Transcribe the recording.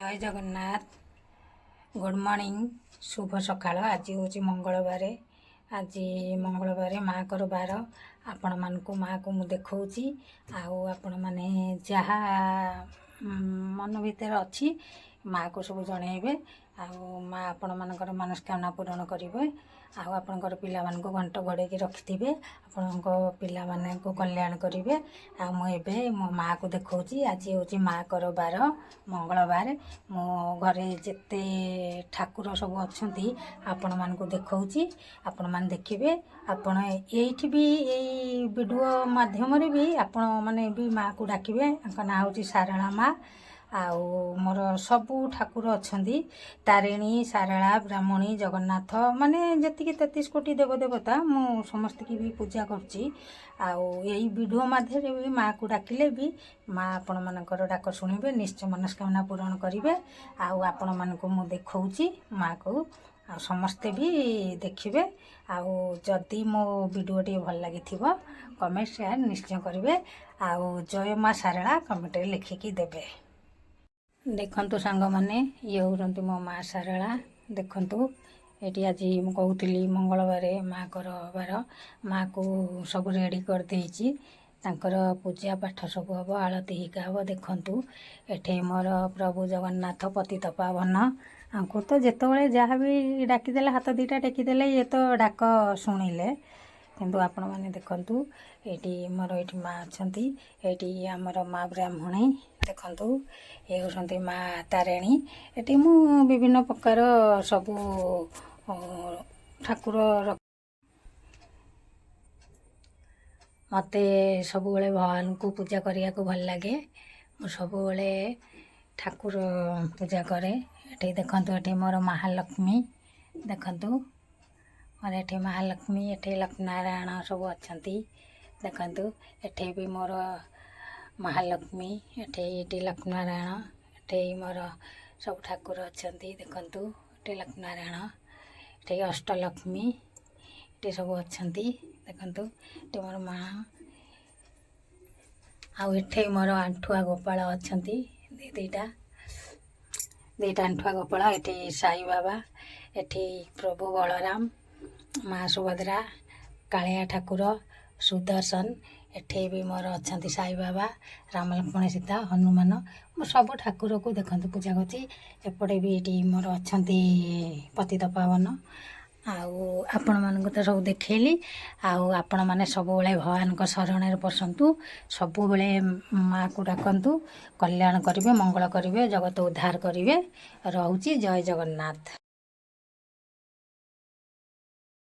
ଜୟ Jagannath, good morning, ଶୁଭ ସକାଳ। ଆଜି ହେଉଛି ମଙ୍ଗଳବାର। ଆଜି ମଙ୍ଗଳବାର, ମାଆଙ୍କର ବାର। ଆପଣମାନଙ୍କୁ ମାଆକୁ ମୁଁ ଦେଖାଉଛି ଆଉ ଆପଣମାନେ ଯାହା ମନ ଭିତରେ ଅଛି, ମାଆକୁ ସବୁ ଜଣେଇବେ ଆଉ ମା ଆପଣମାନଙ୍କର ମନସ୍କାମନା ପୂରଣ କରିବେ। ଆଉ ଆପଣଙ୍କର ପିଲାମାନଙ୍କୁ ଘଣ୍ଟ ଘୋଡ଼େଇକି ରଖିଥିବେ, ଆପଣଙ୍କ ପିଲାମାନଙ୍କୁ କଲ୍ୟାଣ କରିବେ। ଆଉ ମୁଁ ଏବେ ମୋ ମାଆକୁ ଦେଖାଉଛି। ଆଜି ହେଉଛି ମାଆଙ୍କର ବାର, ମଙ୍ଗଳବାର। ମୋ ଘରେ ଯେତେ ଠାକୁର ସବୁ ଅଛନ୍ତି, ଆପଣମାନଙ୍କୁ ଦେଖାଉଛି। ଆପଣମାନେ ଦେଖିବେ। ଆପଣ ଏଇଠି ବି, ଏଇ ଭିଡ଼ିଓ ମାଧ୍ୟମରେ ବି ଆପଣମାନେ ବି ମାଆକୁ ଡାକିବେ। ତାଙ୍କ ନାଁ ହେଉଛି ଶାରଳା ମା। ଆଉ ମୋର ସବୁ ଠାକୁର ଅଛନ୍ତି, ତାରିଣୀ, ଶାରଳା, ବ୍ରାହ୍ମଣୀ, ଜଗନ୍ନାଥ, ମାନେ ଯେତିକି 33 କୋଟି ଦେବଦେବତା, ମୁଁ ସମସ୍ତଙ୍କୁ ବି ପୂଜା କରୁଛି। ଆଉ ଏଇ ଭିଡ଼ିଓ ମାଧ୍ୟମରେ ବି ମାଆକୁ ଡାକିଲେ ବି ମା ଆପଣମାନଙ୍କର ଡାକ ଶୁଣିବେ, ନିଶ୍ଚୟ ମନସ୍କାମନା ପୂରଣ କରିବେ। ଆଉ ଆପଣମାନଙ୍କୁ ମୁଁ ଦେଖାଉଛି ମାଆକୁ, ଆଉ ସମସ୍ତେ ବି ଦେଖିବେ। ଆଉ ଯଦି ମୋ ଭିଡ଼ିଓ ଟିକେ ଭଲ ଲାଗିଥିବ, କମେଣ୍ଟ, ସେୟାର ନିଶ୍ଚୟ କରିବେ ଆଉ ଜୟ ମା ଶାରଳା କମେଣ୍ଟରେ ଲେଖିକି ଦେବେ। ଦେଖନ୍ତୁ ସାଙ୍ଗମାନେ, ଇଏ ହେଉଛନ୍ତି ମୋ ମା ଶାରଳା। ଦେଖନ୍ତୁ ଏଠି, ଆଜି ମୁଁ କହୁଥିଲି ମଙ୍ଗଳବାର, ମାଆଙ୍କର ବାର। ମାଆକୁ ସବୁ ରେଡ଼ି କରିଦେଇଛି। ତାଙ୍କର ପୂଜା ପାଠ ସବୁ ହେବ, ଆଳତି ହିକା ହେବ। ଦେଖନ୍ତୁ, ଏଠି ମୋର ପ୍ରଭୁ ଜଗନ୍ନାଥ ପତିତ ପାବନ। ଆଙ୍କୁ ତ ଯେତେବେଳେ ଯାହା ବି ଡାକିଦେଲେ, ହାତ ଦୁଇଟା ଟେକିଦେଲେ, ଇଏ ତ ଡାକ ଶୁଣିଲେ। କିନ୍ତୁ ଆପଣମାନେ ଦେଖନ୍ତୁ, ଏଇଠି ମୋର ଏଇଠି ମା ଅଛନ୍ତି। ଏଇଠି ଆମର ମା ବ୍ରାହ୍ମଣୀ। ଦେଖନ୍ତୁ, ଇଏ ହେଉଛନ୍ତି ମା ତାରିଣୀ। ଏଠି ମୁଁ ବିଭିନ୍ନ ପ୍ରକାର ସବୁ ଠାକୁର। ମୋତେ ସବୁବେଳେ ଭଗବାନଙ୍କୁ ପୂଜା କରିବାକୁ ଭଲ ଲାଗେ। ମୁଁ ସବୁବେଳେ ଠାକୁର ପୂଜା କରେ। ଏଠି ଦେଖନ୍ତୁ, ଏଠି ମୋର ମହାଲକ୍ଷ୍ମୀ। ଦେଖନ୍ତୁ, ମୋର ଏଠି ମହାଲକ୍ଷ୍ମୀ, ଏଠି ଲକ୍ଷ୍ମୀନାରାୟଣ ସବୁ ଅଛନ୍ତି। ଦେଖନ୍ତୁ, ଏଠି ବି ମୋର ମହାଲକ୍ଷ୍ମୀ, ଏଠି ଏଠି ଲକ୍ଷ୍ମୀନାରାୟଣ, ଏଠି ମୋର ସବୁ ଠାକୁର ଅଛନ୍ତି। ଦେଖନ୍ତୁ, ଏଠି ଲକ୍ଷ୍ମୀନାରାୟଣ, ଏଠି ଅଷ୍ଟଲକ୍ଷ୍ମୀ, ଏଠି ସବୁ ଅଛନ୍ତି। ଦେଖନ୍ତୁ, ଏଠି ମୋର ମା ଆଉ ଏଠି ମୋର ଆଣ୍ଠୁଆ ଗୋପାଳ ଅଛନ୍ତି, ଦୁଇଟା ଦୁଇଟା ଆଣ୍ଠୁଆ ଗୋପାଳ। ଏଠି ସାଇ ବାବା, ଏଠି ପ୍ରଭୁ ବଳରାମ, ମା ସୁଭଦ୍ରା, କାଳିଆ ଠାକୁର, ସୁଦର୍ଶନ। ଏଠି ବି ମୋର ଅଛନ୍ତି ସାଇ ବାବା, ରାମ, ଲକ୍ଷ୍ମଣ, ସୀତା, ହନୁମାନ। ମୁଁ ସବୁ ଠାକୁରକୁ ଦେଖନ୍ତୁ ପୂଜା କରୁଛି। ଏପଟେ ବି ଏଠି ମୋର ଅଛନ୍ତି ପତିତ ପାବନ। ଆଉ ଆପଣମାନଙ୍କୁ ତ ସବୁ ଦେଖେଇଲି। ଆଉ ଆପଣମାନେ ସବୁବେଳେ ଭଗବାନଙ୍କ ଶରଣରେ ପଶନ୍ତୁ, ସବୁବେଳେ ମାଆକୁ ଡାକନ୍ତୁ, କଲ୍ୟାଣ କରିବେ, ମଙ୍ଗଳ କରିବେ, ଜଗତ ଉଦ୍ଧାର କରିବେ। ରହୁଛି, ଜୟ ଜଗନ୍ନାଥ।